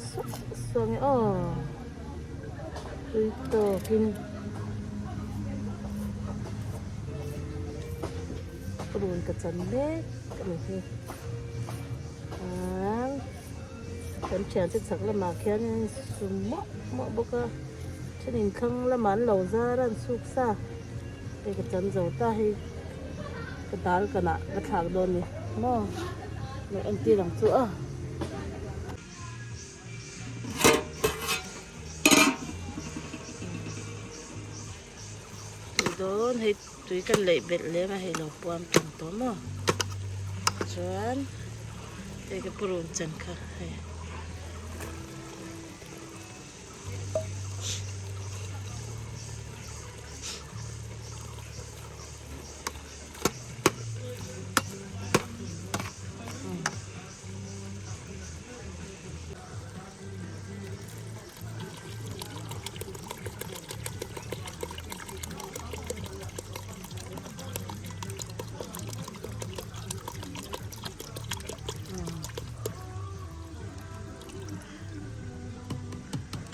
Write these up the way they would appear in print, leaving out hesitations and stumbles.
suah suah nge aw tui tawkin run ka chan mek a ni hi chuan kan thiante chhak lamah khianin su muah muah bawk a thenin thlang lamah an lo zar a an chhuk sa hei ka chan zo ta hei ka dal kanah ka thlak dawn a ni maw lo entir ang chu a. Tui dawn hei tui kan leih belh lem a hei lo puam tum tawh maw chuan hei ka purun chan kha hei.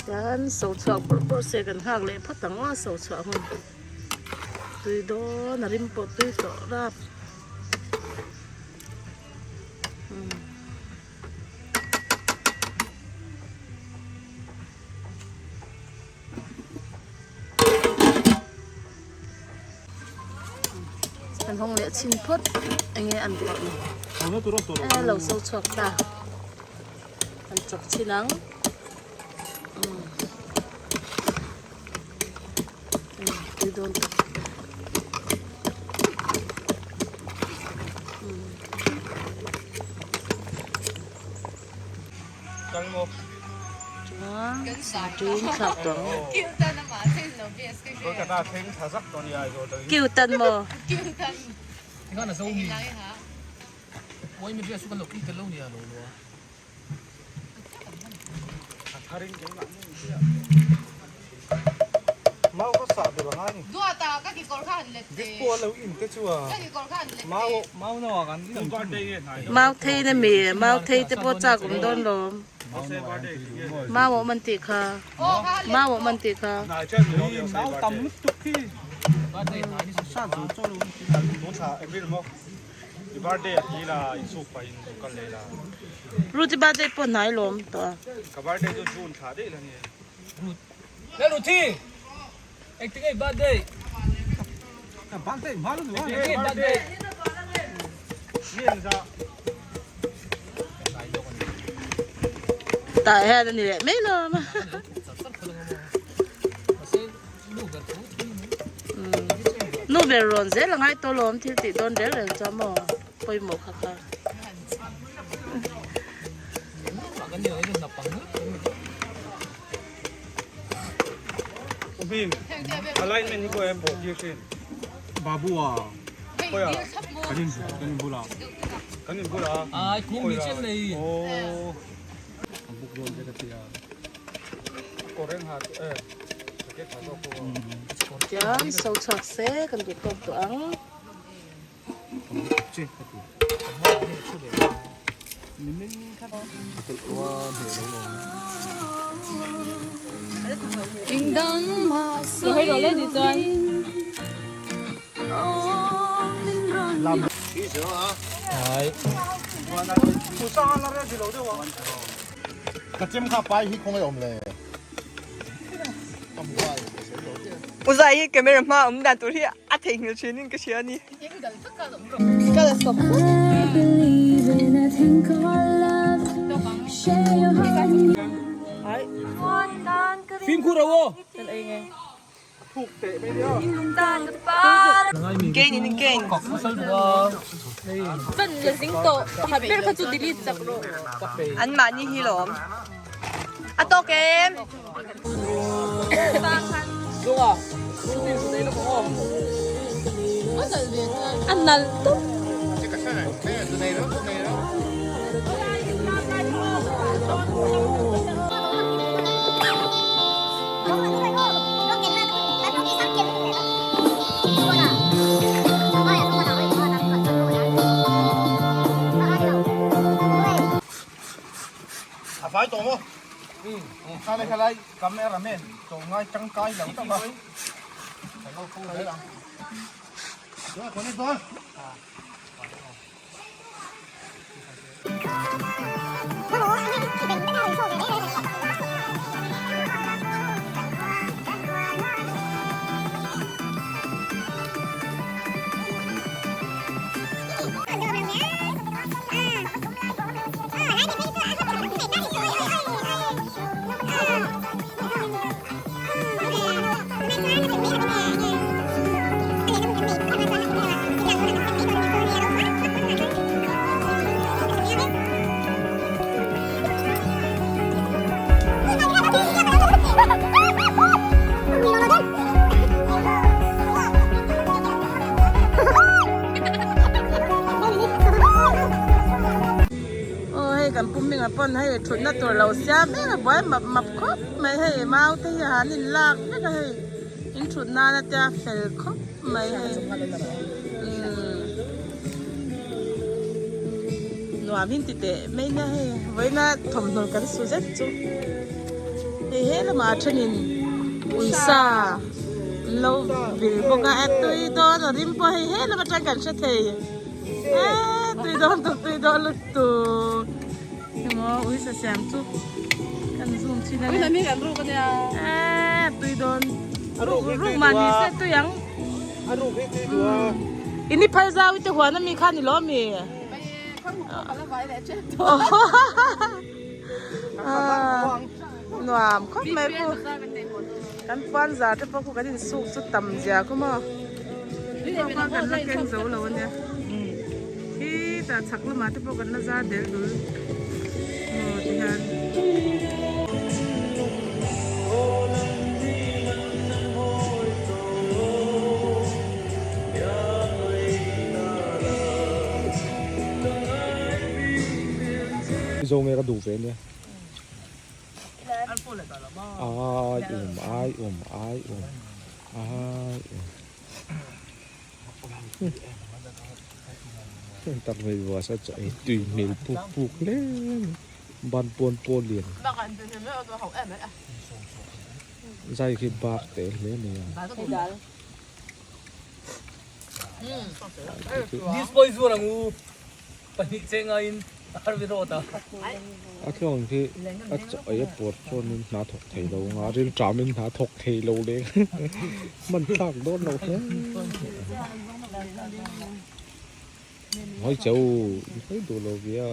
Chuan so chhuak bawrh bawrh se kan nghak leh phawt ang aw so chhuah hun tui dawn a rim pawh tui tawh rap. Kan hawng leh chhin phawt enge an tawrh ni e lo so chhuak ta an chawk chhin ang tui dawn tak chuan tuin thlak tawh ang kiu tan maw. Mau thei na mi mau thei te pawh chak awm dawn lawm mau awm an tih kha mau awm an tih kha. Ruth birthday pawh hnai lawm tawh a. Ka birthday chu June thla daih la ni. Le Ruthi! Engti nge birthday? Ka birthday hma lo ni. Engti nge birthday? Ni engza? Tah hian a ni leh mai lawm. Nu ber rawn zel a ngai tawh lawm thil tih dawn rel rel chuan maw pawimawh kha kha. Chuan so chhuak se kan duh tawk tawh ang. Ka chem kha pai hi khawngaih awm le. U Zai hi camera hma awm dan tur hi a theihnghilh thin in ka hria a ni. Fimkhur ro aw. Gain in gain. An mahni hi lawm. A tawk em? A nalh tawp. A fai tawh maw? Khalai khalai cameraman to ngai tangkai lo tak a. Lo khu zel ang. Aw hei kan pu hming ah pawn hei thutna tur lo siam mek a buai map map khawp mai hei mau te hi han in lak vek a hei in thut nan a tia fel khawp mai hei umm nuam in ti teh mai nia hei vawiina thawmhnaw kan su zet chu hei he lamah a thenin uisa an lo vil bawk a a tui dawn a rim pawh hei he lam atang kan hre thei. Eee tui dawn tuk tui dawn lutuk emaw ui sa siam chu kan zoom thin a ni eee tui dawn ruk ruk mah ni se tui ang in i phal zau i te huan ami kha ni lo ami nuam khawp mai khu kan puan zar te pawh khu kan insuk chu tam zia khu maw kan la keng zo lo ania khi tah chhak lamah te pawh kan la zar del dul maw ti hian. Zo nge ka duh ve nia. Ai um ai um ai um ai um. Heng tak mai vua sa chu ei tui hmel puk puk hle mai. Ban pawn pawl lian. Zai khi bar teh hle mai a. This boy zuar ang u. Pahnih che ngaiin a har ve rawt a. A thlawng khi a chaw ei a pawr chuanin hna thawk thei lo ang a, ril ṭamin hna thawk thei lo leng hman thlak dawn lo hle. Hawi cheu, hawi duh lo via.